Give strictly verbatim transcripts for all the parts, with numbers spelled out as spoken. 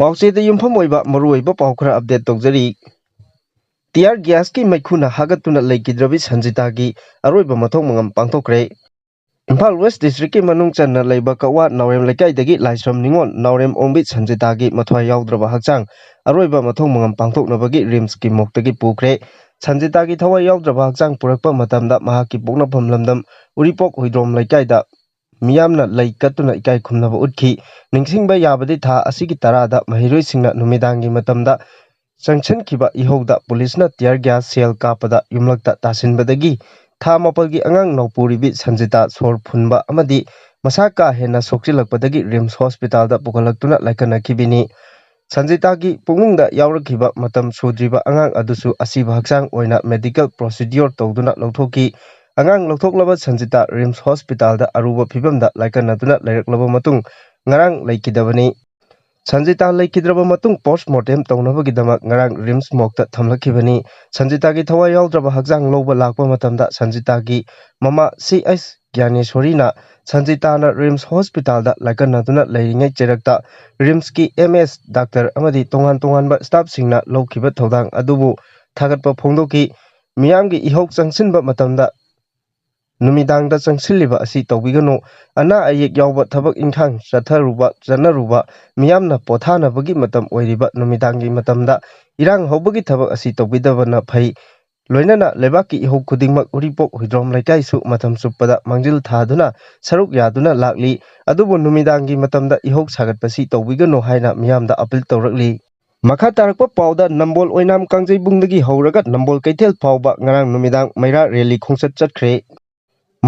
ꯄꯥꯎꯆꯦꯗ ꯌꯨꯝꯐꯝ ꯑꯣꯏꯕ ꯃꯔꯨꯑꯣꯏꯕ ꯄꯥꯎ ꯈꯔ ꯑꯞꯗꯦꯠ ꯇꯧꯖꯔꯤ꯫ ꯇꯤꯌꯥꯔ ꯒ꯭ꯌꯥꯁꯀꯤ ꯃꯩꯈꯨꯅ ꯍꯥꯒꯠꯇꯨꯅ ꯂꯩꯈꯤꯗ꯭ꯔꯕꯤ ꯁꯟꯖꯤꯇꯥꯒꯤ ꯑꯔꯣꯏꯕ ꯃꯊꯧ ꯃꯉꯝ ꯄꯥꯡꯊꯣꯛꯈ꯭ꯔꯦ꯫ ꯏꯝꯐꯥꯜ ꯋꯦꯁ ꯗꯤꯁꯇ꯭ꯔꯤꯛꯀꯤ ꯃꯅꯨꯡ ꯆꯟꯅ ꯂꯩꯕ ꯀꯛꯋꯥ ꯅꯥꯎꯔꯦꯝ ꯂꯩꯀꯥꯏꯗꯒꯤ ꯂꯥꯏꯁ꯭ꯔꯝ ꯅꯤꯉꯣꯜ ꯅꯥꯎꯔꯦꯝ ꯑꯣꯡꯕꯤ ꯁꯟꯖꯤꯇꯥꯒꯤ ꯃꯊ꯭ꯋꯥꯏ ꯌꯥꯎꯗ꯭ꯔꯕ ꯍꯛꯆꯥꯡ ꯑꯔꯣꯏꯕ ꯃꯊꯧ ꯃꯉꯝ ꯄꯥꯡꯊꯣꯛꯅꯕꯒꯤ ꯔꯤꯝꯁꯀꯤ ꯃꯣꯛꯇꯒꯤ ꯄꯨꯈ꯭ꯔꯦ꯫ ꯁꯟꯖꯤꯇꯥꯒꯤ ꯊꯋꯥꯏ ꯌꯥꯎꯗ꯭ꯔꯕ ꯍꯛꯆꯥꯡ ꯄꯨꯔꯛꯄ ꯃꯇꯝꯗ ꯃꯍꯥꯛꯀꯤ ꯄꯣꯛꯅꯐꯝ ꯂꯝꯗꯝ ꯎꯔꯤꯄꯣꯛ ꯍꯨꯏꯗ꯭ꯔꯣꯝ ꯂꯩꯀꯥꯏꯗ ꯃꯤꯌꯥꯝꯅ ꯂꯩ ꯀꯠꯇꯨꯅ ꯏꯀꯥꯏ ꯈꯨꯝꯅꯕ ꯎꯠꯈꯤ꯫ ꯅꯤꯡꯁꯤꯡꯕ ꯌꯥꯕꯗꯤ ꯊꯥ ꯑꯁꯤꯒꯤ ꯇꯔꯥꯗ ꯃꯍꯩꯔꯣꯏꯁꯤꯡꯅ ꯅꯨꯃꯤꯗꯥꯡꯒꯤ ꯃꯇꯝꯗ ꯆꯪꯁꯤꯟꯈꯤꯕ ꯏꯍꯧꯗ ꯄꯨꯂꯤꯁꯅ ꯇꯤꯌꯔ ꯒ꯭ꯌꯥꯁ ꯁꯦꯜ ꯀꯥꯞꯄꯗ ꯌꯨꯝꯂꯛꯇ ꯇꯥꯁꯤꯟꯕꯗꯒꯤ ꯊꯥ ꯃꯥꯄꯜꯒꯤ ꯑꯉꯥꯡ ꯅꯧꯄꯨꯔꯤꯕꯤ ꯁꯟꯖꯤꯇꯥ ꯁꯣꯔ ꯐꯨꯟꯕ ꯑꯃꯗꯤ ꯃꯁꯥ ꯀꯥ ꯍꯦꯟꯅ ꯁꯣꯛꯆꯤꯜꯂꯛꯄꯗꯒꯤ ꯔꯤꯝꯁ ꯍꯣꯁꯄꯤꯇꯥꯜꯗ ꯄꯨꯈꯠꯂꯛꯇꯨꯅ ꯂꯥꯏꯀꯠꯅꯈꯤꯕꯅꯤ꯫ ꯁꯟꯖꯤꯇꯥꯒꯤ ꯄꯨꯛꯅꯨꯡꯗ ꯌꯥꯎꯔꯛꯈꯤꯕ ꯃꯇꯝ ꯁꯨꯗ꯭ꯔꯤꯕ ꯑꯉꯥꯡ ꯑꯗꯨꯁꯨ ꯑꯁꯤꯕ ꯍꯛꯆꯥꯡ ꯑꯣꯏꯅ ꯃꯦꯗꯤꯀꯦꯜ ꯄ꯭ꯔꯣꯁꯤꯗ꯭ꯌꯣꯔ ꯇꯧꯗꯨꯅ ꯂꯧꯊꯣꯛꯈꯤ꯫ ꯑꯉꯥꯡ ꯂꯧꯊꯣꯛꯂꯕ ꯁꯟꯖꯤꯇꯥ ꯔꯤꯝꯁ ꯍꯣꯁꯄꯤꯇꯥꯜꯗ ꯑꯔꯨꯕ ꯐꯤꯕꯝꯗ ꯂꯥꯏꯀꯠꯅꯗꯨꯅ ꯂꯩꯔꯛꯂꯕ ꯃꯇꯨꯡ ꯉꯔꯥꯡ ꯂꯩꯈꯤꯗꯕꯅꯤ꯫ ꯁꯟꯖꯤꯇꯥ ꯂꯩꯈꯤꯗ꯭ꯔꯕ ꯃꯇꯨꯡ ꯄꯣꯁꯃꯣꯔꯇꯦꯝ ꯇꯧꯅꯕꯒꯤꯗꯃꯛ ꯉꯔꯥꯡ ꯔꯤꯝꯁ ꯃꯣꯛꯇ ꯊꯝꯂꯛꯈꯤꯕꯅꯤ꯫ ꯁꯟꯖꯤꯇꯥꯒꯤ ꯊꯋꯥꯏ ꯌꯥꯎꯗ꯭ꯔꯕ ꯍꯛꯆꯥꯡ ꯂꯧꯕ ꯂꯥꯛꯄ ꯃꯇꯝꯗ ꯁꯟꯖꯤꯇꯥꯒꯤ ꯃꯃꯥ ꯁꯤ ꯑꯩꯆ ꯒ꯭ꯌꯥꯅꯦꯁꯣꯔꯤꯅ ꯁꯟꯖꯤꯇꯥꯅ ꯔꯤꯝꯁ ꯍꯣꯁꯄꯤꯇꯥꯜꯗ ꯂꯥꯏꯀꯠꯅꯗꯨꯅ ꯂꯩꯔꯤꯉꯩ ꯆꯩꯔꯛꯇ ꯔꯤꯝꯁꯀꯤ ꯑꯦꯝ ꯑꯦꯁ ꯗꯥꯛꯇꯔ ꯑꯃꯗꯤ ꯇꯣꯉꯥꯟ ꯇꯣꯉꯥꯟꯕ ꯁ꯭ꯇꯥꯐꯁꯤꯡꯅ ꯂꯧꯈꯤꯕ ꯊꯧꯗꯥꯡ ꯑꯗꯨꯕꯨ ꯊꯥꯒꯠꯄ ꯐꯣꯡꯗꯣꯛꯈꯤ꯫ ꯃꯤꯌꯥꯝꯒꯤ ꯏꯍꯧ ꯆꯪꯁꯤꯟꯕ ꯃꯇꯝꯗ ꯅꯨꯃꯤꯗꯥꯡꯗ ꯆꯪꯁꯤꯜꯂꯤꯕ ꯑꯁꯤ ꯇꯧꯕꯤꯒꯅꯨ꯫ ꯑꯅꯥ ꯑꯌꯦꯛ ꯌꯥꯎꯕ, ꯊꯕꯛ ꯏꯪꯈꯥꯡ ꯆꯠꯊꯔꯨꯕ, ꯆꯠꯅꯔꯨꯕ, ꯃꯤꯌꯥꯝꯅ ꯄꯣꯊꯥꯅꯕꯒꯤ ꯃꯇꯝ ꯑꯣꯏꯔꯤꯕ ꯅꯨꯃꯤꯗꯥꯡꯒꯤ ꯃꯇꯝꯗ ꯏꯔꯥꯡ ꯍꯧꯕꯒꯤ ꯊꯕꯛ ꯑꯁꯤ ꯇꯧꯕꯤꯗꯕꯅ ꯐꯩ꯫ ꯂꯣꯏꯅꯅ ꯂꯩꯕꯥꯛꯀꯤ ꯏꯍꯧ ꯈꯨꯗꯤꯡꯃꯛ ꯎꯔꯤꯄꯣꯛ ꯍꯨꯏꯗ꯭ꯔꯣꯝ ꯂꯩꯀꯥꯏꯁꯨ ꯃꯇꯝ ꯆꯨꯞꯄꯗ ꯃꯥꯡꯖꯤꯜ ꯊꯥꯗꯨꯅ ꯁꯔꯨꯛ ꯌꯥꯗꯨꯅ ꯂꯥꯛꯂꯤ꯫ ꯑꯗꯨꯕꯨ ꯅꯨꯃꯤꯗꯥꯡꯒꯤ ꯃꯇꯝꯗ ꯏꯍꯧ ꯁꯥꯒꯠꯄꯁꯤ ꯇꯧꯕꯤꯒꯅꯨ ꯍꯥꯏꯅ ꯃꯤꯌꯥꯝꯗ ꯑꯄꯤꯜ ꯇꯧꯔꯛꯂꯤ꯫ ꯃꯈꯥ ꯇꯥꯔꯛꯄ ꯄꯥꯎꯗ ꯅꯝꯕꯣꯜ ꯑꯣꯏꯅꯥꯝ ꯀꯥꯡꯖꯩꯕꯨꯡꯗꯒꯤ ꯍꯧꯔꯒ ꯅꯝꯕꯣꯜ ꯀꯩꯊꯦꯜ ꯐꯥꯎꯕ ꯉꯔꯥꯡ ꯅꯨꯃꯤꯗꯥꯡ ꯃꯩꯔꯥ ꯔꯦꯂꯤ ꯈꯣꯡꯆꯠ ꯆꯠꯈ꯭ꯔꯦ꯫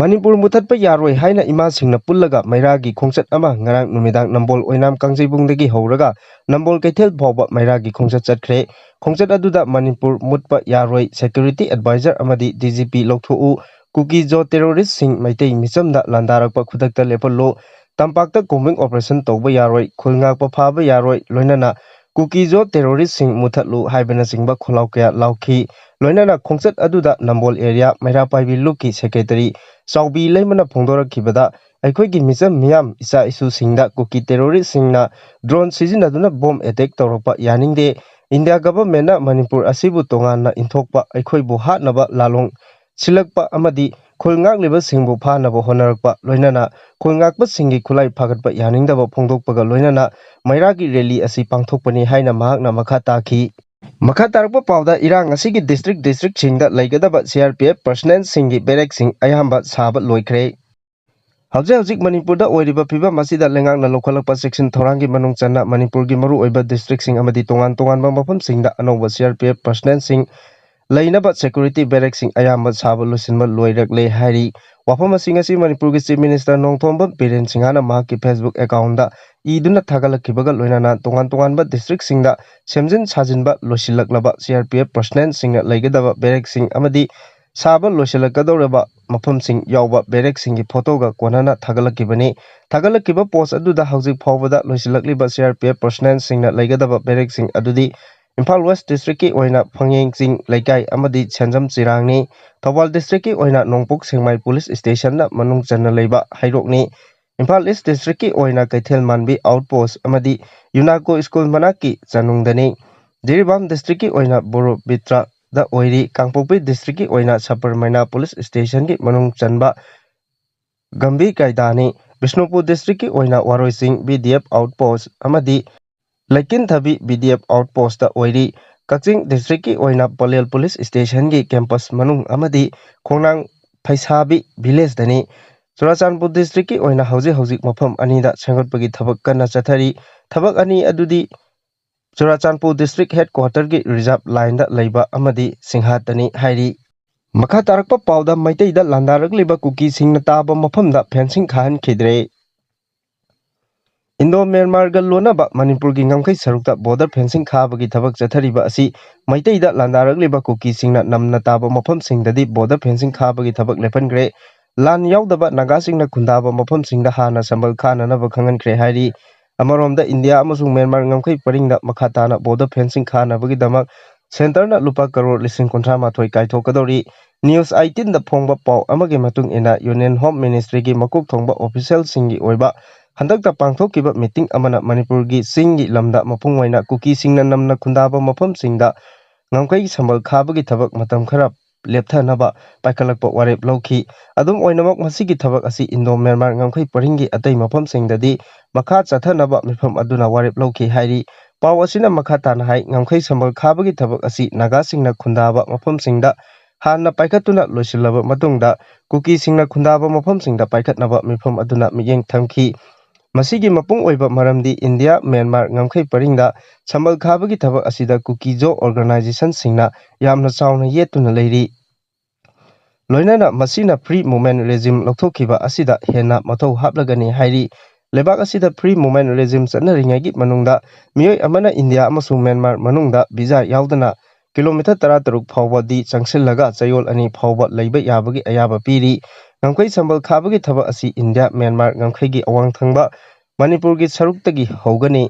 ꯃꯅꯤꯄꯨꯔ ꯃꯨꯊꯠꯄ ꯌꯥꯔꯣꯏ ꯍꯥꯏꯅ ꯏꯃꯥꯁꯤꯡꯅ ꯄꯨꯜꯂꯒ ꯃꯩꯔꯥꯒꯤ ꯈꯣꯡꯆꯠ ꯑꯃ ꯉꯔꯥꯡ ꯅꯨꯃꯤꯗꯥꯡ ꯅꯝꯕꯣꯜ ꯑꯣꯏꯅꯥꯝ ꯀꯥꯡꯖꯩꯕꯨꯡꯗꯒꯤ ꯍꯧꯔꯒ ꯅꯝꯕꯣꯜ ꯀꯩꯊꯦꯜ ꯐꯥꯎꯕ ꯃꯩꯔꯥꯒꯤ ꯈꯣꯡꯆꯠ ꯆꯠꯈ꯭ꯔꯦ꯫ ꯈꯣꯡꯆꯠ ꯑꯗꯨꯗ ꯃꯅꯤꯄꯨꯔ ꯃꯨꯠꯄ ꯌꯥꯔꯣꯏ, ꯁꯦꯀ꯭ꯌꯨꯔꯤꯇꯤ ꯑꯦꯗꯚꯥꯏꯖꯔ ꯑꯃꯗꯤ ꯗꯤ ꯖꯤ ꯄꯤ ꯂꯧꯊꯣꯛꯎ, ꯀꯨꯀꯤ ꯖꯣ ꯇꯦꯔꯣꯔꯤꯁꯁꯤꯡ ꯃꯩꯇꯩ ꯃꯤꯆꯝꯗ ꯂꯥꯟꯗꯥꯔꯛꯄ ꯈꯨꯗꯛꯇ ꯂꯦꯞꯍꯜꯂꯨ, ꯇꯝꯄꯥꯛꯇ ꯀꯣꯝꯕꯤꯡ ꯑꯣꯄꯔꯦꯁꯟ ꯇꯧꯕ ꯌꯥꯔꯣꯏ, ꯈꯨꯜ ꯉꯥꯛꯄ ꯐꯥꯕ ꯌꯥꯔꯣꯏ, ꯂꯣꯏꯅꯅ ꯀꯨꯀꯤꯖꯣ ꯇꯦꯔꯣꯔꯤꯁꯁꯤꯡ ꯃꯨꯊꯠꯂꯨ ꯍꯥꯏꯕꯅꯆꯤꯡꯕ ꯈꯣꯜꯂꯥꯎ ꯀꯌꯥ ꯂꯥꯎꯈꯤ꯫ ꯂꯣꯏꯅꯅ ꯈꯣꯡꯆꯠ ꯑꯗꯨꯗ ꯅꯝꯕꯣꯜ ꯑꯦꯔꯤꯌꯥ ꯃꯩꯔꯥ ꯄꯥꯏꯕꯤ ꯂꯨꯞꯀꯤ ꯁꯦꯀ꯭ꯔꯦꯇꯔꯤ ꯆꯥꯎꯕꯤ ꯂꯩꯃꯅ ꯐꯣꯡꯗꯣꯔꯛꯈꯤꯕꯗ, ꯑꯩꯈꯣꯏꯒꯤ ꯃꯤꯆꯝ ꯃꯤꯌꯥꯝ, ꯏꯆꯥ ꯏꯁꯨꯁꯤꯡꯗ ꯀꯨꯀꯤ ꯇꯦꯔꯣꯔꯤꯁꯁꯤꯡꯅ ꯗ꯭ꯔꯣꯟ ꯁꯤꯖꯤꯟꯅꯗꯨꯅ ꯕꯣꯝ ꯑꯦꯇꯦꯛ ꯇꯧꯔꯛꯄ ꯌꯥꯅꯤꯡꯗꯦ꯫ ꯏꯟꯗꯤꯌꯥ ꯒꯚꯔꯟꯃꯦꯟꯠꯅ ꯃꯅꯤꯄꯨꯔ ꯑꯁꯤꯕꯨ ꯇꯣꯉꯥꯟꯅ ꯏꯟꯊꯣꯛꯄ, ꯑꯩꯈꯣꯏꯕꯨ ꯍꯥꯠꯅꯕ ꯂꯥꯂꯣꯡ ꯁꯤꯜꯂꯛꯄ ꯑꯃꯗꯤ ꯈꯨꯜ ꯉꯥꯛꯂꯤꯕꯁꯤꯡꯕꯨ ꯐꯥꯅꯕ ꯍꯣꯠꯅꯔꯛꯄ, ꯂꯣꯏꯅꯅ ꯈꯨꯜ ꯉꯥꯛꯄꯁꯤꯡꯒꯤ ꯈꯨꯠꯂꯥꯏ ꯐꯥꯒꯠꯄ ꯌꯥꯅꯤꯡꯗꯕ ꯐꯣꯡꯗꯣꯛꯄꯒ ꯂꯣꯏꯅꯅ ꯃꯩꯔꯥꯒꯤ ꯔꯦꯂꯤ ꯑꯁꯤ ꯄꯥꯡꯊꯣꯛꯄꯅꯤ ꯍꯥꯏꯅ ꯃꯍꯥꯛꯅ ꯃꯈꯥ ꯇꯥꯈꯤ꯫ ꯃꯈꯥ ꯇꯥꯔꯛꯄ ꯄꯥꯎꯗ, ꯏꯔꯥꯡ ꯑꯁꯤꯒꯤ ꯗꯤꯁꯇ꯭ꯔꯤꯛ ꯗꯤꯁꯇ꯭ꯔꯤꯛꯁꯤꯡꯗ ꯂꯩꯒꯗꯕ ꯁꯤ ꯑꯥꯔ ꯄꯤ ꯑꯦꯐ ꯄꯔꯁꯅꯦꯜꯁꯤꯡꯒꯤ ꯕꯦꯔꯦꯛꯁꯤꯡ ꯑꯌꯥꯝꯕ ꯁꯥꯕ ꯂꯣꯏꯈ꯭ꯔꯦ꯫ ꯍꯧꯖꯤꯛ ꯍꯧꯖꯤꯛ ꯃꯅꯤꯄꯨꯔꯗ ꯑꯣꯏꯔꯤꯕ ꯐꯤꯕꯝ ꯑꯁꯤꯗ ꯂꯩꯉꯥꯛꯅ ꯂꯧꯈꯠꯂꯛꯄ ꯆꯦꯛꯁꯤꯟ ꯊꯧꯔꯥꯡꯒꯤ ꯃꯅꯨꯡ ꯆꯟꯅ ꯃꯅꯤꯄꯨꯔꯒꯤ ꯃꯔꯨꯑꯣꯏꯕ ꯗꯤꯁꯇ꯭ꯔꯤꯛꯁꯤꯡ ꯑꯃꯗꯤ ꯇꯣꯉꯥꯟ ꯇꯣꯉꯥꯟꯕ ꯃꯐꯝꯁꯤꯡꯗ ꯑꯅꯧꯕ ꯁꯤ ꯑꯥꯔ ꯄꯤ ꯑꯦꯐ ꯄꯔꯁꯅꯦꯜꯁꯤꯡ ꯂꯩꯅꯕ ꯁꯦꯀ꯭ꯌꯨꯔꯤꯇꯤ ꯕꯦꯔꯦꯛꯁꯤꯡ ꯑꯌꯥꯝꯕ ꯁꯥꯕ ꯂꯣꯏꯁꯤꯟꯕ ꯂꯣꯏꯔꯛꯂꯦ ꯍꯥꯏꯔꯤ꯫ ꯋꯥꯐꯝ ꯑꯁꯤꯡ ꯑꯁꯤ ꯃꯅꯤꯄꯨꯔꯒꯤ ꯆꯤꯐ ꯃꯤꯅꯤꯁꯇꯔ ꯅꯣꯡꯊꯣꯝꯕꯝ ꯕꯤꯔꯦꯟ ꯁꯤꯡꯍꯅ ꯃꯍꯥꯛꯀꯤ ꯐꯦꯁꯕꯨꯛ ꯑꯦꯀꯥꯎꯟꯗ ꯏꯗꯨꯅ ꯊꯥꯒꯠꯂꯛꯈꯤꯕꯒ ꯂꯣꯏꯅꯅ ꯇꯣꯉꯥꯟ ꯇꯣꯉꯥꯟꯕ ꯗꯤꯁꯇ꯭ꯔꯤꯛꯁꯤꯡꯗ ꯁꯦꯝꯖꯤꯟ ꯁꯥꯖꯤꯟꯕ ꯂꯣꯏꯁꯤꯜꯂꯛꯂꯕ ꯁꯤ ꯑꯥꯔ ꯄꯤ ꯑꯦꯐ ꯄꯔꯁꯅꯦꯜꯁꯤꯡꯅ ꯂꯩꯒꯗꯕ ꯕꯦꯔꯦꯛꯁꯤꯡ ꯑꯃꯗꯤ ꯁꯥꯕ ꯂꯣꯏꯁꯤꯜꯂꯛꯀꯗꯧꯔꯕ ꯃꯐꯝꯁꯤꯡ ꯌꯥꯎꯕ ꯕꯦꯔꯦꯛꯁꯤꯡꯒꯤ ꯐꯣꯇꯣꯒ ꯀꯣꯟꯅꯅ ꯊꯥꯒꯠꯂꯛꯈꯤꯕꯅꯤ꯫ ꯊꯥꯒꯠꯂꯛꯈꯤꯕ ꯄꯣꯁ ꯑꯗꯨꯗ ꯍꯧꯖꯤꯛ ꯐꯥꯎꯕꯗ ꯂꯣꯏꯁꯤꯜꯂꯛꯂꯤꯕ ꯁꯤ ꯑꯥꯔ ꯄꯤ ꯑꯦꯐ ꯄꯔꯁꯅꯦꯜꯁꯤꯡꯅ ꯂꯩꯒꯗꯕ ꯕꯦꯔꯦꯛꯁꯤꯡ ꯑꯗꯨꯗꯤ ꯏꯝꯐꯥꯜ ꯋꯦꯁ ꯗꯤꯁꯇ꯭ꯔꯤꯛꯀꯤ ꯑꯣꯏꯅ ꯐꯪꯌꯦꯡ ꯆꯤꯡ ꯂꯩꯀꯥꯏ ꯑꯃꯗꯤ ꯁꯦꯟꯖꯝ ꯆꯤꯔꯥꯡꯅꯤ꯫ ꯊꯧꯕꯥꯜ ꯗꯤꯁꯇ꯭ꯔꯤꯛꯀꯤ ꯑꯣꯏꯅ ꯅꯣꯡꯄꯣꯛ ꯁꯦꯛꯃꯥꯏ ꯄꯨꯂꯤꯁ ꯁ꯭ꯇꯦꯁꯟꯗ ꯃꯅꯨꯡ ꯆꯟꯅ ꯂꯩꯕ ꯍꯩꯔꯣꯛꯅꯤ꯫ ꯏꯝꯐꯥꯜ ꯏꯁ ꯗꯤꯁꯇ꯭ꯔꯤꯛꯀꯤ ꯑꯣꯏꯅ ꯀꯩꯊꯦꯜ ꯃꯥꯟꯕꯤ ꯑꯥꯎꯠ ꯄꯣꯁ ꯑꯃꯗꯤ ꯌꯨꯅꯥꯀꯣ ꯁ꯭ꯀꯨꯜ ꯃꯅꯥꯛꯀꯤ ꯆꯥꯅꯨꯡꯗꯅꯤ꯫ ꯖꯤꯔꯤꯕꯥꯝ ꯗꯤꯁꯇ꯭ꯔꯤꯛꯀꯤ ꯑꯣꯏꯅ ꯕꯣꯔꯣ ꯕꯤꯇ꯭ꯔꯗ ꯑꯣꯏꯔꯤ꯫ ꯀꯥꯡꯄꯣꯛꯄꯤ ꯗꯤꯁꯇ꯭ꯔꯤꯛꯀꯤ ꯑꯣꯏꯅ ꯁꯄꯔ ꯃꯩꯅꯥ ꯄꯨꯂꯤꯁ ꯁ꯭ꯇꯦꯁꯟꯒꯤ ꯃꯅꯨꯡ ꯆꯟꯕ ꯒꯝꯚꯤ ꯀꯥꯏꯗꯥꯅꯤ꯫ ꯕꯤꯁꯅꯨꯄꯨꯔ ꯗꯤꯁꯇ꯭ꯔꯤꯛꯀꯤ ꯑꯣꯏꯅ ꯋꯥꯔꯣꯏꯆꯤꯡ B D F out post ꯑꯃꯗꯤ ꯂꯩꯀꯤꯟꯊꯕꯤ B D F out post ꯑꯣꯏꯔꯤ꯫ ꯀꯛꯆꯤꯡ ꯗꯤꯁꯇ꯭ꯔꯤꯛꯀꯤ ꯑꯣꯏꯅ ꯄꯂꯦꯜ ꯄꯨꯂꯤꯁ ꯁ꯭ꯇꯦꯁꯟꯒꯤ ꯀꯦꯝꯄꯁ ꯃꯅꯨꯡ ꯑꯃꯗꯤ ꯈꯣꯡꯅꯥꯡ ꯐꯩꯁꯥꯕꯤ ꯚꯤꯂꯦꯖꯇꯅꯤ꯫ ꯆꯨꯔꯥꯆꯥꯟꯄꯨꯔ ꯗꯤꯁꯇ꯭ꯔꯤꯛꯀꯤ ꯑꯣꯏꯅ ꯍꯧꯖꯤꯛ ꯍꯧꯖꯤꯛ ꯃꯐꯝ ꯑꯅꯤꯗ ꯁꯦꯝꯒꯠꯄꯒꯤ ꯊꯕꯛ ꯀꯟꯅ ꯆꯠꯊꯔꯤ꯫ ꯊꯕꯛ ꯑꯅꯤ ꯑꯗꯨꯗꯤ ꯆꯨꯔꯥꯆꯥꯟꯄꯨꯔ ꯗꯤꯁꯇ꯭ꯔꯤꯛ ꯍꯦꯗ ꯀ꯭ꯋꯥꯇꯔꯒꯤ ꯔꯤꯖꯥꯔꯚ ꯂꯥꯏꯟꯗ ꯂꯩꯕ ꯑꯃꯗꯤ ꯁꯤꯡꯍꯥꯠꯇꯅꯤ ꯍꯥꯏꯔꯤ꯫ ꯃꯈꯥ ꯇꯥꯔꯛꯄ ꯄꯥꯎꯗ, ꯃꯩꯇꯩꯗ ꯂꯥꯟꯗꯥꯔꯛꯂꯤꯕ ꯀꯨꯀꯤꯁꯤꯡꯅ ꯇꯥꯕ ꯃꯐꯝꯗ ꯐꯦꯟꯁꯤꯡ ꯈꯥꯍꯟꯈꯤꯗ꯭ꯔꯦ꯫ ꯏꯟꯗꯣ ꯃ꯭ꯌꯥꯟꯃꯥꯔꯒ ꯂꯣꯟꯅꯕ ꯃꯅꯤꯄꯨꯔꯒꯤ ꯉꯝꯈꯩ ꯁꯔꯨꯛꯇ ꯕꯣꯔꯗꯔ ꯐꯦꯟꯁꯤꯡ ꯈꯥꯕꯒꯤ ꯊꯕꯛ ꯆꯠꯊꯔꯤꯕ ꯑꯁꯤ ꯃꯩꯇꯩꯗ ꯂꯥꯟꯗꯥꯔꯛꯂꯤꯕ ꯀꯨꯀꯤꯁꯤꯡꯅ ꯅꯝꯅ ꯇꯥꯕ ꯃꯐꯝꯁꯤꯡꯗꯗꯤ ꯕꯣꯔꯗꯔ ꯐꯦꯟꯁꯤꯡ ꯈꯥꯕꯒꯤ ꯊꯕꯛ ꯂꯦꯞꯍꯟꯈ꯭ꯔꯦ꯫ ꯂꯥꯟ ꯌꯥꯎꯗꯕ ꯅꯥꯒꯥꯁꯤꯡꯅ ꯈꯨꯟꯗꯥꯕ ꯃꯐꯝꯁꯤꯡꯗ ꯍꯥꯟꯅ ꯁꯝꯕꯜ ꯈꯥꯅꯅꯕ ꯈꯪꯍꯟꯈ꯭ꯔꯦ ꯍꯥꯏꯔꯤ꯫ ꯑꯃꯔꯣꯝꯗ, ꯏꯟꯗꯤꯌꯥ ꯑꯃꯁꯨꯡ ꯃ꯭ꯌꯥꯟꯃꯥꯔ ꯉꯝꯈꯩ ꯄꯔꯤꯡꯗ ꯃꯈꯥ ꯇꯥꯅ border fencing ꯈꯥꯅꯕꯒꯤꯗꯃꯛ ꯁꯦꯟꯇꯔꯅ ꯂꯨꯄꯥ ꯀꯔꯣꯔ ꯂꯤꯁꯤꯡ ꯀꯨꯟꯊ꯭ꯔꯥ ꯃꯥꯊꯣꯏ ꯀꯥꯏꯊꯣꯛꯀꯗꯧꯔꯤ꯫ News eighteenꯗ ꯐꯣꯡꯕ ꯄꯥꯎ ꯑꯃꯒꯤ ꯃꯇꯨꯡ ꯏꯟꯅ, Union Home Ministryꯒꯤ ꯃꯀꯣꯛ ꯊꯣꯡꯕ officialꯁꯤꯡꯒꯤ ꯑꯣꯏꯕ ꯍꯟꯗꯛꯇ ꯄꯥꯡꯊꯣꯛꯈꯤꯕ meeting ꯑꯃꯅ ꯃꯅꯤꯄꯨꯔꯒꯤ ꯆꯤꯡꯒꯤ ꯂꯝꯗ, ꯃꯄꯨꯡ ꯑꯣꯏꯅ ꯀꯨꯀꯤꯁꯤꯡꯅ ꯅꯝꯅ ꯈꯨꯟꯗꯥꯕ ꯃꯐꯝꯁꯤꯡꯗ ꯉꯝꯈꯩ ꯁꯝꯕꯜ ꯈꯥꯕꯒꯤ ꯊꯕꯛ ꯃꯇꯝ ꯈꯔ ꯂꯦꯞꯊꯅꯕ ꯄꯥꯏꯈꯠꯂꯛꯄ ꯋꯥꯔꯦꯞ ꯂꯧꯈꯤ꯫ ꯑꯗꯨꯝ ꯑꯣꯏꯅꯃꯛ, ꯃꯁꯤꯒꯤ ꯊꯕꯛ ꯑꯁꯤ ꯏꯟꯗꯣ ꯃ꯭ꯌꯥꯟꯃꯥꯔ ꯉꯝꯈꯩ ꯄꯔꯤꯡꯒꯤ ꯑꯇꯩ ꯃꯐꯝꯁꯤꯡꯗꯗꯤ ꯃꯈꯥ ꯆꯠꯊꯅꯕ ꯃꯤꯐꯝ ꯑꯗꯨꯅ ꯋꯥꯔꯦꯞ ꯂꯧꯈꯤ ꯍꯥꯏꯔꯤ꯫ ꯄꯥꯎ ꯑꯁꯤꯅ ꯃꯈꯥ ꯇꯥꯅ ꯍꯥꯏ, ꯉꯝꯈꯩ ꯁꯝꯕꯜ ꯈꯥꯕꯒꯤ ꯊꯕꯛ ꯑꯁꯤ ꯅꯥꯒꯥꯁꯤꯡꯅ ꯈꯨꯟꯗꯥꯕ ꯃꯐꯝꯁꯤꯡꯗ ꯍꯥꯟꯅ ꯄꯥꯏꯈꯠꯇꯨꯅ ꯂꯣꯏꯁꯤꯜꯂꯕ ꯃꯇꯨꯡꯗ, ꯀꯨꯀꯤꯁꯤꯡꯅ ꯈꯨꯟꯗꯥꯕ ꯃꯐꯝꯁꯤꯡꯗ ꯄꯥꯏꯈꯠꯅꯕ ꯃꯤꯐꯝ ꯑꯗꯨꯅ ꯃꯤꯠꯌꯦꯡ ꯊꯝꯈꯤ꯫ ꯃꯁꯤꯒꯤ ꯃꯄꯨꯡ ꯑꯣꯏꯕ ꯃꯔꯝꯗꯤ ꯏꯟꯗꯤꯌꯥ ꯃ꯭ꯌꯥꯟꯃꯥꯔ ꯉꯝꯈꯩ ꯄꯔꯤꯡꯗ ꯁꯝꯕꯜ ꯈꯥꯕꯒꯤ ꯊꯕꯛ ꯑꯁꯤꯗ ꯀꯨꯀꯤ ꯖꯣ organisationꯁꯤꯡꯅ ꯌꯥꯝꯅ ꯆꯥꯎꯅ ꯌꯦꯠꯇꯨꯅ ꯂꯩꯔꯤ꯫ ꯂꯣꯏꯅꯅ ꯃꯁꯤꯅ free movement regime ꯂꯧꯊꯣꯛꯈꯤꯕ ꯑꯁꯤꯗ ꯍꯦꯟꯅ ꯃꯊꯧ ꯍꯥꯞꯂꯒꯅꯤ ꯍꯥꯏꯔꯤ꯫ ꯂꯩꯕꯥꯛ ꯑꯁꯤꯗ free movement regime ꯆꯠꯅꯔꯤꯉꯩꯒꯤ ꯃꯅꯨꯡꯗ ꯃꯤꯑꯣꯏ ꯑꯃꯅ ꯏꯟꯗꯤꯌꯥ ꯑꯃꯁꯨꯡ ꯃ꯭ꯌꯥꯟꯃꯥꯔ ꯃꯅꯨꯡꯗ visa ꯌꯥꯎꯗꯅ kilometre ꯇꯔꯥꯇꯔꯨꯛ ꯐꯥꯎꯕꯗꯤ ꯆꯪꯁꯤꯜꯂꯒ ꯆꯌꯣꯜ ꯑꯅꯤ ꯐꯥꯎꯕ ꯂꯩꯕ ꯌꯥꯕꯒꯤ ꯑꯌꯥꯕ ꯄꯤꯔꯤ꯫ ꯉꯝꯈꯩ ꯁꯝꯕꯜ ꯈꯥꯕꯒꯤ ꯊꯕꯛ ꯑꯁꯤ ꯏꯟꯗꯤꯌꯥ ꯃ꯭ꯌꯥꯟꯃꯥꯔ ꯉꯝꯈꯩꯒꯤ ꯑꯋꯥꯡ ꯊꯪꯕ ꯃꯅꯤꯄꯨꯔꯒꯤ ꯁꯔꯨꯛꯇꯒꯤ ꯍꯧꯒꯅꯤ꯫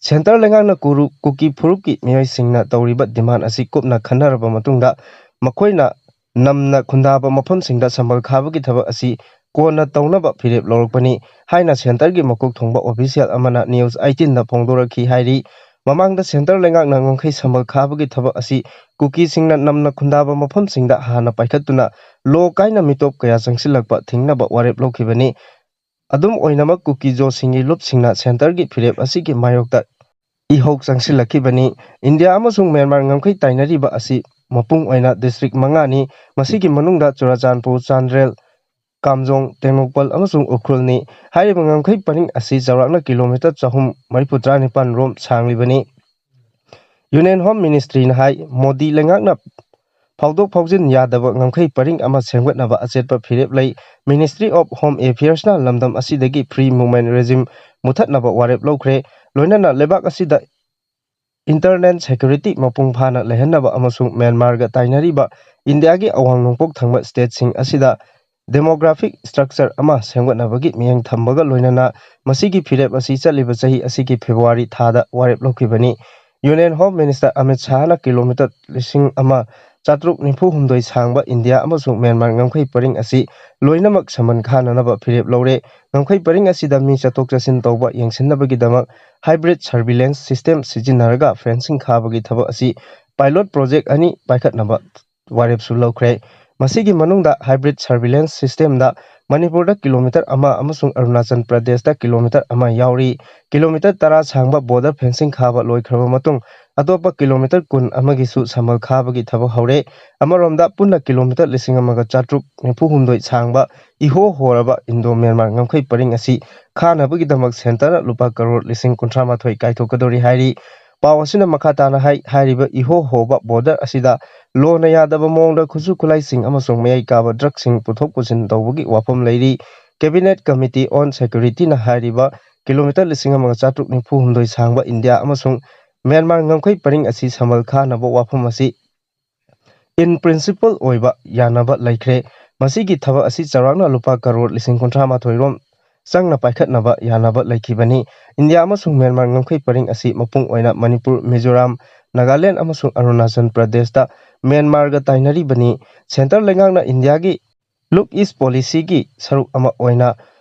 ꯁꯦꯟꯇꯔ ꯂꯩꯉꯥꯛꯅ ꯀꯨꯔꯨ-, ꯀꯨꯀꯤ ꯐꯨꯔꯨꯞꯀꯤ ꯃꯤꯑꯣꯏꯁꯤꯡꯅ ꯇꯧꯔꯤꯕ demand ꯑꯁꯤ ꯀꯨꯞꯅ ꯈꯟꯅꯔꯕ ꯃꯇꯨꯡꯗ, ꯃꯈꯣꯏꯅ ꯅꯝꯅ ꯈꯨꯟꯗꯥꯕ ꯃꯐꯝꯁꯤꯡꯗ ꯁꯝꯕꯜ ꯈꯥꯕꯒꯤ ꯊꯕꯛ ꯑꯁꯤ ꯀꯣꯟꯅ ꯇꯧꯅꯕ ꯐꯤꯔꯦꯞ ꯂꯧꯔꯛꯄꯅꯤ ꯍꯥꯏꯅ ꯁꯦꯟꯇꯔꯒꯤ ꯃꯀꯣꯛ ꯊꯣꯡꯕ official ꯑꯃꯅ News eighteenꯗ ꯐꯣꯡꯗꯣꯔꯛꯈꯤ ꯍꯥꯏꯔꯤ꯫ ꯃꯃꯥꯡꯗ ꯁꯦꯟꯇꯔ ꯂꯩꯉꯥꯛꯅ ꯉꯝꯈꯩ ꯁꯝꯕꯜ ꯈꯥꯕꯒꯤ ꯊꯕꯛ ꯑꯁꯤ ꯀꯨꯀꯤꯁꯤꯡꯅ ꯅꯝꯅ ꯈꯨꯟꯗꯥꯕ ꯃꯐꯝꯁꯤꯡꯗ ꯍꯥꯟꯅ ꯄꯥꯏꯈꯠꯇꯨꯅ ꯂꯣ ꯀꯥꯏꯅ ꯃꯤꯇꯣꯞ ꯀꯌꯥ ꯆꯪꯁꯤꯜꯂꯛꯄ ꯊꯤꯡꯅꯕ ꯋꯥꯔꯦꯞ ꯂꯧꯈꯤꯕꯅꯤ꯫ ꯑꯗꯨꯝ ꯑꯣꯏꯅꯃꯛ, ꯀꯨꯀꯤ ꯖꯣꯁꯤꯡꯒꯤ ꯂꯨꯞꯁꯤꯡꯅ ꯁꯦꯟꯇꯔꯒꯤ ꯐꯤꯔꯦꯞ ꯑꯁꯤꯒꯤ ꯃꯥꯌꯣꯛꯇ ꯏꯍꯧ ꯆꯪꯁꯤꯜꯂꯛꯈꯤꯕꯅꯤ꯫ ꯏꯟꯗꯤꯌꯥ ꯑꯃꯁꯨꯡ ꯃ꯭ꯌꯥꯟꯃꯥꯔ ꯉꯝꯈꯩ ꯇꯥꯏꯅꯔꯤꯕ ꯑꯁꯤ ꯃꯄꯨꯡ ꯑꯣꯏꯅ district ꯃꯉꯥꯅꯤ꯫ ꯃꯁꯤꯒꯤ ꯃꯅꯨꯡꯗ ꯆꯨꯔꯥꯆꯥꯟꯄꯨꯔ, ꯆꯥꯟꯗꯦꯜ, ꯀꯥꯝꯖꯣꯡ, ꯇꯦꯡꯅꯧꯄꯜ ꯑꯃꯁꯨꯡ ꯎꯈ꯭ꯔꯨꯜꯅꯤ꯫ ꯍꯥꯏꯔꯤꯕ ꯉꯝꯈꯩ ꯄꯔꯤꯡ ꯑꯁꯤ ꯆꯥꯎꯔꯥꯛꯅ kilometre ꯆꯍꯨꯝ ꯃꯔꯤꯐꯨꯇꯔꯥ ꯅꯤꯄꯥꯟ ꯔꯣꯝ ꯁꯥꯡꯂꯤꯕꯅꯤ꯫ Union Home Ministryꯅ ꯍꯥꯏ, ꯃꯣꯗꯤ ꯂꯩꯉꯥꯛꯅ ꯐꯥꯎꯗꯣꯛ ꯐꯥꯎꯖꯤꯟ ꯌꯥꯗꯕ ꯉꯝꯈꯩ ꯄꯔꯤꯡ ꯑꯃ ꯁꯦꯝꯒꯠꯅꯕ ꯑꯆꯦꯠꯄ ꯐꯤꯔꯦꯞ ꯂꯩ꯫ Ministry of Home Affairsꯅ ꯂꯝꯗꯝ ꯑꯁꯤꯗꯒꯤ free movement regime ꯃꯨꯊꯠꯅꯕ ꯋꯥꯔꯦꯞ ꯂꯧꯈ꯭ꯔꯦ꯫ ꯂꯣꯏꯅꯅ ꯂꯩꯕꯥꯛ ꯑꯁꯤꯗ internal security ꯃꯄꯨꯡ ꯐꯥꯅ ꯂꯩꯍꯟꯅꯕ ꯑꯃꯁꯨꯡ ꯃ꯭ꯌꯥꯟꯃꯥꯔꯒ ꯇꯥꯏꯅꯔꯤꯕ ꯏꯟꯗꯤꯌꯥꯒꯤ ꯑꯋꯥꯡ ꯅꯣꯡꯄꯣꯛ ꯊꯪꯕ stateꯁꯤꯡ ꯑꯁꯤꯗ demographic structure ꯑꯃ ꯁꯦꯝꯒꯠꯅꯕꯒꯤ ꯃꯤꯠꯌꯦꯡ ꯊꯝꯕꯒ ꯂꯣꯏꯅꯅ ꯃꯁꯤꯒꯤ ꯐꯤꯔꯦꯞ ꯑꯁꯤ ꯆꯠꯂꯤꯕ ꯆꯍꯤ ꯑꯁꯤꯒꯤ ꯐꯦꯕ꯭ꯔꯨꯋꯥꯔꯤ ꯊꯥꯗ ꯋꯥꯔꯦꯞ ꯂꯧꯈꯤꯕꯅꯤ꯫ Union Home Minister ꯑꯃꯤꯠ ꯁꯥꯍꯅ ꯀꯤꯂꯣꯃꯤꯇꯔ ꯂꯤꯁꯤꯡ ꯑꯃ ꯆꯥꯇ꯭ꯔꯨꯛ ꯅꯤꯐꯨ ꯍꯨꯝꯗꯣꯏ ꯁꯥꯡꯕ ꯏꯟꯗꯤꯌꯥ ꯑꯃꯁꯨꯡ ꯃ꯭ꯌꯥꯟꯃꯥꯔ ꯉꯝꯈꯩ ꯄꯔꯤꯡ ꯑꯁꯤ ꯂꯣꯏꯅꯃꯛ ꯁꯃꯟ ꯈꯥꯅꯅꯕ ꯐꯤꯔꯦꯞ ꯂꯧꯔꯦ꯫ ꯉꯝꯈꯩ ꯄꯔꯤꯡ ꯑꯁꯤꯗ ꯃꯤ ꯆꯠꯊꯣꯛ ꯆꯠꯁꯤꯟ ꯇꯧꯕ ꯌꯦꯡꯁꯤꯟꯅꯕꯒꯤꯗꯃꯛ hybrid surveillance system ꯁꯤꯖꯤꯟꯅꯔꯒ fencing ꯈꯥꯕꯒꯤ ꯊꯕꯛ ꯑꯁꯤ pilot project ꯑꯅꯤ ꯄꯥꯏꯈꯠꯅꯕ ꯋꯥꯔꯦꯞꯁꯨ ꯂꯧꯈ꯭ꯔꯦ꯫ ꯃꯁꯤꯒꯤ ꯃꯅꯨꯡꯗ hybrid surveillance systemꯗ ꯃꯅꯤꯄꯨꯔꯗ ꯀꯤꯂꯣꯃꯤꯇꯔ ꯑꯃ ꯑꯃꯁꯨꯡ ꯑꯔꯨꯅꯥꯆꯜ ꯄ꯭ꯔꯗꯦꯁꯇ ꯀꯤꯂꯣꯃꯤꯇꯔ ꯑꯃ ꯌꯥꯎꯔꯤ꯫ ꯀꯤꯂꯣꯃꯤꯇꯔ ꯇꯔꯥ ꯁꯥꯡꯕ border fencing ꯈꯥꯕ ꯂꯣꯏꯈ꯭ꯔꯕ ꯃꯇꯨꯡ, ꯑꯇꯣꯞꯄ ꯀꯤꯂꯣꯃꯤꯇꯔ ꯀꯨꯟ ꯑꯃꯒꯤꯁꯨ ꯁꯃꯜ ꯈꯥꯕꯒꯤ ꯊꯕꯛ ꯍꯧꯔꯦ꯫ ꯑꯃꯔꯣꯝꯗ, ꯄꯨꯟꯅ ꯀꯤꯂꯣꯃꯤꯇꯔ ꯂꯤꯁꯤꯡ ꯑꯃꯒ ꯆꯥꯇ꯭ꯔꯨꯛ ꯅꯤꯐꯨ ꯍꯨꯝꯗꯣꯏ ꯁꯥꯡꯕ ꯏꯍꯣ ꯍꯣꯔꯕ ꯏꯟꯗꯣ ꯃ꯭ꯌꯥꯟꯃꯥꯔ ꯉꯝꯈꯩ ꯄꯔꯤꯡ ꯑꯁꯤ ꯈꯥꯅꯕꯒꯤꯗꯃꯛ ꯁꯦꯟꯇꯔꯅ ꯂꯨꯄꯥ ꯀꯔꯣꯔ ꯂꯤꯁꯤꯡ ꯀꯨꯟꯊ꯭ꯔꯥ ꯃꯥꯊꯣꯏ ꯀꯥꯏꯊꯣꯛꯀꯗꯧꯔꯤ ꯍꯥꯏꯔꯤ꯫ ꯄꯥꯎ ꯑꯁꯤꯅ ꯃꯈꯥ ꯇꯥꯅ ꯍꯥꯏ, ꯍꯥꯏꯔꯤꯕ ꯏꯍꯣ ꯍꯣꯕ border ꯑꯁꯤꯗ ꯂꯣꯅ ꯌꯥꯗꯕ ꯃꯑꯣꯡꯗ ꯈꯨꯠꯁꯨ ꯈꯨꯠꯂꯥꯏꯁꯤꯡ ꯑꯃꯁꯨꯡ ꯃꯌꯥꯏ ꯀꯥꯕ ꯗ꯭ꯔꯒꯁꯤꯡ ꯄꯨꯊꯣꯛ ꯄꯨꯁꯤꯟ ꯇꯧꯕꯒꯤ ꯋꯥꯐꯝ ꯂꯩꯔꯤ꯫ Cabinet Committee on Securityꯅ ꯍꯥꯏꯔꯤꯕ ꯀꯤꯂꯣꯃꯤꯇꯔ ꯂꯤꯁꯤꯡ ꯑꯃꯒ ꯆꯥꯇ꯭ꯔꯨꯛ ꯅꯤꯐꯨ ꯍꯨꯝꯗꯣꯏ ꯁꯥꯡꯕ ꯏꯟꯗꯤꯌꯥ ꯑꯃꯁꯨꯡ ꯃ꯭ꯌꯥꯟꯃꯥꯔ ꯉꯝꯈꯩ ꯄꯔꯤꯡ ꯑꯁꯤ ꯁꯃꯜ ꯈꯥꯅꯕ ꯋꯥꯐꯝ ꯑꯁꯤ in principle ꯑꯣꯏꯕ ꯌꯥꯅꯕ ꯂꯩꯈ꯭ꯔꯦ꯫ ꯃꯁꯤꯒꯤ ꯊꯕꯛ ꯑꯁꯤ ꯆꯥꯎꯔꯥꯛꯅ ꯂꯨꯄꯥ ꯀꯔꯣꯔ ꯂꯤꯁꯤꯡ ꯀꯨꯟꯊ꯭ꯔꯥ ꯃꯥꯊꯣꯏ ꯔꯣꯝ ꯆꯪꯅ ꯄꯥꯏꯈꯠꯅꯕ ꯌꯥꯅꯕ ꯂꯩꯈꯤꯕꯅꯤ꯫ ꯏꯟꯗꯤꯌꯥ ꯑꯃꯁꯨꯡ ꯃ꯭ꯌꯥꯟꯃꯥꯔ ꯉꯝꯈꯩ ꯄꯔꯤꯡ ꯑꯁꯤ ꯃꯄꯨꯡ ꯑꯣꯏꯅ ꯃꯅꯤꯄꯨꯔ, ꯃꯤꯖꯣꯔꯥꯝ, ꯅꯥꯒꯥꯂꯦꯟ ꯑꯃꯁꯨꯡ ꯑꯔꯨꯅꯥꯆꯜ ꯄ꯭ꯔꯗꯦꯁꯇ ꯃ꯭ꯌꯥꯟꯃꯥꯔꯒ ꯇꯥꯏꯅꯔꯤꯕꯅꯤ꯫ ꯁꯦꯟꯇꯔ ꯂꯩꯉꯥꯛꯅ ꯏꯟꯗꯤꯌꯥꯒꯤ Look East Policyꯒꯤ ꯁꯔꯨꯛ ꯑꯃ ꯑꯣꯏꯅ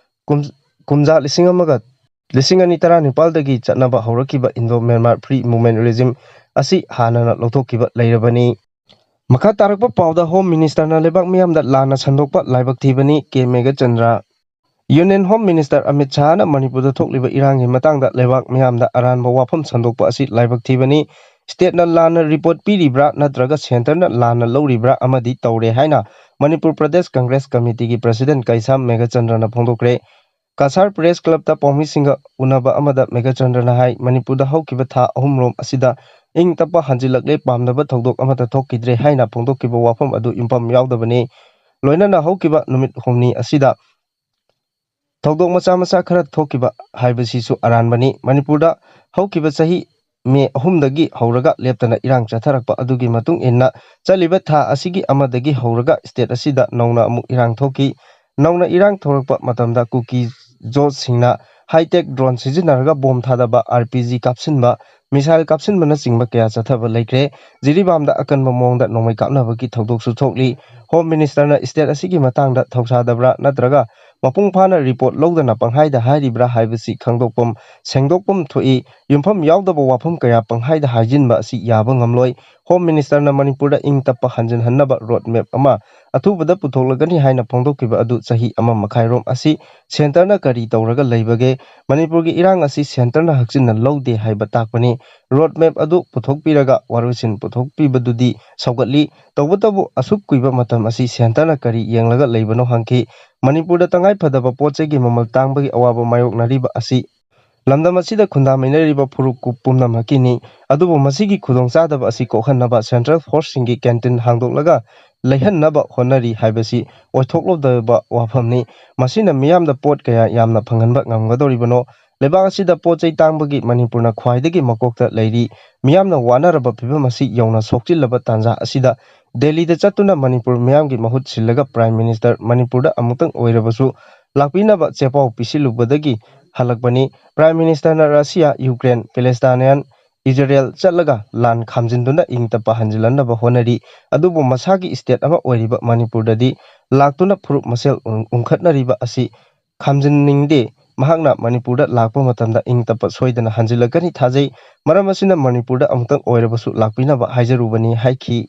ꯀꯨꯝ-, ꯀꯨꯝꯖꯥ ꯂꯤꯁꯤꯡ ꯑꯃꯒ, ꯂꯤꯁꯤꯡ ꯑꯅꯤ ꯇꯔꯥꯅꯤꯄꯥꯜꯗꯒꯤ ꯆꯠꯅꯕ ꯍꯧꯔꯛꯈꯤꯕ Indo Myanmar Free Movement Regime ꯑꯁꯤ ꯍꯥꯟꯅꯅ ꯂꯧꯊꯣꯛꯈꯤꯕ ꯂꯩꯔꯕꯅꯤ꯫ ꯃꯈꯥ ꯇꯥꯔꯛꯄ ꯄꯥꯎꯗ Home Ministerꯅ ꯂꯩꯕꯥꯛ ꯃꯤꯌꯥꯝꯗ ꯂꯥꯟꯅ ꯁꯟꯗꯣꯛꯄ ꯂꯥꯏꯕꯛ ꯊꯤꯕꯅꯤ, ꯀꯦ Meghachandra. Union Home Minister Amit ꯁꯥꯍꯅ ꯃꯅꯤꯄꯨꯔꯗ ꯊꯣꯛꯂꯤꯕ ꯏꯔꯥꯡꯒꯤ ꯃꯇꯥꯡꯗ ꯂꯩꯕꯥꯛ ꯃꯤꯌꯥꯝꯗ ꯑꯔꯥꯟꯕ ꯋꯥꯐꯝ ꯁꯟꯗꯣꯛꯄ ꯑꯁꯤ ꯂꯥꯏꯕꯛ ꯊꯤꯕꯅꯤ꯫ Stateꯅ ꯂꯥꯟꯅ report ꯄꯤꯔꯤꯕ꯭ꯔꯥ ꯅꯠꯇ꯭ꯔꯒ Centreꯅ ꯂꯥꯟꯅ ꯂꯧꯔꯤꯕ꯭ꯔꯥ ꯑꯃꯗꯤ ꯇꯧꯔꯦ ꯍꯥꯏꯅ ꯃꯅꯤꯄꯨꯔ ꯄ꯭ꯔꯗꯦꯁ ꯀꯪꯒ꯭ꯔꯦꯁ ꯀꯃꯤꯇꯤꯒꯤ President ꯀꯩꯁꯥꯝ ꯃꯦꯘꯆꯟꯗ꯭ꯔꯅ ꯐꯣꯡꯗꯣꯛꯈ꯭ꯔꯦ꯫ ꯀꯁꯥꯔ Press Clubꯇ ꯄꯥꯎꯃꯤꯁꯤꯡꯒ ꯎꯅꯕ ꯑꯃꯗ ꯃꯦꯘꯆꯟꯗ꯭ꯔꯅ ꯍꯥꯏ, ꯃꯅꯤꯄꯨꯔꯗ ꯍꯧꯈꯤꯕ ꯊꯥ ꯑꯍꯨꯝꯔꯣꯝ ꯑꯁꯤꯗ ꯏꯪ ꯇꯞꯄ ꯍꯟꯖꯤꯜꯂꯛꯂꯦ, ꯄꯥꯝꯗꯕ ꯊꯧꯗꯣꯛ ꯑꯃꯠꯇ ꯊꯣꯛꯈꯤꯗ꯭ꯔꯦ ꯍꯥꯏꯅ ꯐꯣꯡꯗꯣꯛꯈꯤꯕ ꯋꯥꯐꯝ ꯑꯗꯨ ꯌꯨꯝꯐꯝ ꯌꯥꯎꯗꯕꯅꯤ꯫ ꯂꯣꯏꯅꯅ ꯍꯧꯈꯤꯕ ꯅꯨꯃꯤꯠ ꯍꯨꯝꯅꯤ ꯑꯁꯤꯗ ꯊꯧꯗꯣꯛ ꯃꯆꯥ ꯃꯆꯥ ꯈꯔ ꯊꯣꯛꯈꯤꯕ ꯍꯥꯏꯕꯁꯤꯁꯨ ꯑꯔꯥꯟꯕꯅꯤ꯫ ꯃꯅꯤꯄꯨꯔꯗ ꯍꯧꯈꯤꯕ ꯆꯍꯤ ꯃꯦ ꯑꯍꯨꯝꯗꯒꯤ ꯍꯧꯔꯒ ꯂꯦꯞꯇꯅ ꯏꯔꯥꯡ ꯆꯠꯊꯔꯛꯄ ꯑꯗꯨꯒꯤ ꯃꯇꯨꯡ ꯏꯟꯅ ꯆꯠꯂꯤꯕ ꯊꯥ ꯑꯁꯤꯒꯤ ꯑꯃꯗꯒꯤ ꯍꯧꯔꯒ state ꯑꯁꯤꯗ ꯅꯧꯅ ꯑꯃꯨꯛ ꯏꯔꯥꯡ ꯊꯣꯛꯈꯤ꯫ ꯅꯧꯅ ꯏꯔꯥꯡ ꯊꯣꯛꯂꯛꯄ ꯃꯇꯝꯗ ꯀꯨꯀꯤ ꯖꯣꯠꯁꯤꯡꯅ high-tech drone ꯁꯤꯖꯤꯟꯅꯔꯒ ꯕꯣꯝ ꯊꯥꯗꯕ, ꯑꯥꯔ ꯄꯤ ꯖꯤ ꯀꯥꯞꯁꯤꯟꯕ, missile ꯀꯥꯞꯁꯤꯟꯕꯅꯆꯤꯡꯕ ꯀꯌꯥ ꯆꯠꯊꯕ ꯂꯩꯈ꯭ꯔꯦ꯫ ꯖꯤꯔꯤꯕꯥꯝꯗ ꯑꯀꯟꯕ ꯃꯑꯣꯡꯗ ꯅꯣꯡꯃꯩ ꯀꯥꯞꯅꯕꯒꯤ ꯊꯧꯗꯣꯛꯁꯨ ꯊꯣꯛꯂꯤ꯫ Home Minister ꯅ state ꯑꯁꯤꯒꯤ ꯃꯇꯥꯡꯗ ꯊꯧꯁꯥꯗꯕ꯭ꯔꯥ ꯅꯠꯇ꯭ꯔꯒ ꯃꯄꯨꯡ ꯐꯥꯅ report ꯂꯧꯗꯅ ꯄꯪꯍꯥꯏꯗ ꯍꯥꯏꯔꯤꯕ꯭ꯔꯥ ꯍꯥꯏꯕꯁꯤ ꯈꯪꯗꯣꯛꯐꯝ ꯁꯦꯡꯗꯣꯛꯐꯝ ꯊꯣꯛꯏ꯫ ꯌꯨꯝꯐꯝ ꯌꯥꯎꯗꯕ ꯋꯥꯐꯝ ꯀꯌꯥ ꯄꯪꯍꯥꯏꯗ ꯍꯥꯏꯖꯤꯟꯕ ꯑꯁꯤ ꯌꯥꯕ ꯉꯝꯂꯣꯏ꯫ Home Minister ꯅ ꯃꯅꯤꯄꯨꯔꯗ ꯏꯪ ꯇꯞꯄ ꯍꯟꯖꯤꯟꯍꯟꯅꯕ road map ꯑꯃ ꯑꯊꯨꯕꯗ ꯄꯨꯊꯣꯛꯂꯒꯅꯤ ꯍꯥꯏꯅ ꯐꯣꯡꯗꯣꯛꯈꯤꯕ ꯑꯗꯨ ꯆꯍꯤ ꯑꯃ ꯃꯈꯥꯏꯔꯣꯝ ꯑꯁꯤ centre ꯅ ꯀꯔꯤ ꯇꯧꯔꯒ ꯂꯩꯕꯒꯦ? ꯃꯅꯤꯄꯨꯔꯒꯤ ꯏꯔꯥꯡ ꯑꯁꯤ centre ꯅ ꯍꯛꯆꯤꯟꯅ ꯂꯧꯗꯦ ꯍꯥꯏꯕ ꯇꯥꯛꯄꯅꯤ꯫ Road map ꯑꯗꯨ ꯄꯨꯊꯣꯛꯄꯤꯔꯒ ꯋꯥꯔꯣꯏꯁꯤꯟ ꯄꯨꯊꯣꯛꯄꯤꯕꯗꯨꯗꯤ ꯁꯧꯒꯠꯂꯤ꯫ ꯇꯧꯕꯇꯕꯨ ꯑꯁꯨꯛ ꯀꯨꯏꯕ ꯃꯇꯝ ꯑꯁꯤ centre ꯅ ꯀꯔꯤ ꯌꯦꯡꯂꯒ ꯂꯩꯕꯅꯣ ꯍꯪꯈꯤ꯫ ꯃꯅꯤꯄꯨꯔꯗ ꯇꯉꯥꯏ ꯐꯗꯕ ꯄꯣꯠ ꯆꯩꯒꯤ ꯃꯃꯜ ꯇꯥꯡꯕꯒꯤ ꯑꯋꯥꯕ ꯃꯥꯌꯣꯛꯅꯔꯤꯕ ꯑꯁꯤ ꯂꯝꯗꯝ ꯑꯁꯤꯗ ꯈꯨꯟꯗꯥꯃꯤꯟꯅꯔꯤꯕ ꯐꯨꯔꯨꯞ ꯄꯨꯝꯅꯃꯛꯀꯤꯅꯤ꯫ ꯑꯗꯨꯕꯨ ꯃꯁꯤꯒꯤ ꯈꯨꯗꯣꯡꯆꯥꯗꯕ ꯑꯁꯤ ꯀꯣꯛꯍꯟꯅꯕ central force ꯁꯤꯡꯒꯤ canteen ꯍꯥꯡꯗꯣꯛꯂꯒ ꯂꯩꯍꯟꯅꯕ ꯍꯣꯠꯅꯔꯤ ꯍꯥꯏꯕꯁꯤ ꯑꯣꯏꯊꯣꯛꯂꯣꯏꯗꯕ ꯋꯥꯐꯝꯅꯤ꯫ ꯃꯁꯤꯅ ꯃꯤꯌꯥꯝꯗ ꯄꯣꯠ ꯀꯌꯥ ꯌꯥꯝꯅ ꯐꯪꯍꯟꯕ ꯉꯝꯒꯗꯧꯔꯤꯕꯅꯣ? ꯂꯩꯕꯥꯛ ꯑꯁꯤꯗ ꯄꯣꯠ ꯆꯩ ꯇꯥꯡꯕꯒꯤ ꯃꯅꯤꯄꯨꯔꯅ ꯈ꯭ꯋꯥꯏꯗꯒꯤ ꯃꯀꯣꯛꯇ ꯂꯩꯔꯤ꯫ ꯃꯤꯌꯥꯝꯅ ꯋꯥꯅꯔꯕ ꯐꯤꯕꯝ ꯑꯁꯤ ꯌꯧꯅ ꯁꯣꯛꯆꯤꯜꯂꯕ ꯇꯥꯟꯖꯥ ꯑꯁꯤꯗ ꯗꯦꯜꯂꯤꯗ ꯆꯠꯇꯨꯅ ꯃꯅꯤꯄꯨꯔ ꯃꯤꯌꯥꯝꯒꯤ ꯃꯍꯨꯠ ꯁꯤꯜꯂꯒ Prime Minister ꯃꯅꯤꯄꯨꯔꯗ ꯑꯃꯨꯛꯇꯪ ꯑꯣꯏꯔꯕꯁꯨ ꯂꯥꯛꯄꯤꯅꯕ ꯆꯦꯄꯥꯎ ꯄꯤꯁꯤꯜꯂꯨꯕꯗꯒꯤ ꯍꯜꯂꯛꯄꯅꯤ꯫ Prime Minister ꯅ ꯔꯁꯤꯌꯥ, ꯌꯨꯀ꯭ꯔꯦꯟ, ꯄꯦꯂꯦꯁꯇꯥꯏꯟ, ꯏꯖꯔꯦꯜ ꯆꯠꯂꯒ ꯂꯥꯟ ꯈꯥꯝꯖꯤꯟꯗꯨꯅ ꯏꯪ ꯇꯞꯄ ꯍꯟꯖꯤꯜꯍꯟꯅꯕ ꯍꯣꯠꯅꯔꯤ꯫ ꯑꯗꯨꯕꯨ ꯃꯁꯥꯒꯤ state ꯑꯃ ꯑꯣꯏꯔꯤꯕ ꯃꯅꯤꯄꯨꯔꯗꯗꯤ ꯂꯥꯛꯇꯨꯅ ꯐꯨꯔꯨꯞ ꯃꯁꯦꯜ ꯎꯟ-, ꯎꯪꯈꯠꯅꯔꯤꯕ ꯑꯁꯤ ꯈꯥꯝꯖꯤꯟꯅꯤꯡꯗꯦ꯫ ꯃꯍꯥꯛꯅ ꯃꯅꯤꯄꯨꯔꯗ ꯂꯥꯛꯄ ꯃꯇꯝꯗ ꯏꯪ ꯇꯞꯄ ꯁꯣꯏꯗꯅ ꯍꯟꯖꯤꯜꯂꯛꯀꯅꯤ ꯊꯥꯖꯩ꯫ ꯃꯔꯝ ꯑꯁꯤꯅ ꯃꯅꯤꯄꯨꯔꯗ ꯑꯃꯨꯛꯇꯪ ꯑꯣꯏꯔꯕꯁꯨ ꯂꯥꯛꯄꯤꯅꯕ ꯍꯥꯏꯖꯔꯨꯕꯅꯤ ꯍꯥꯏꯈꯤ꯫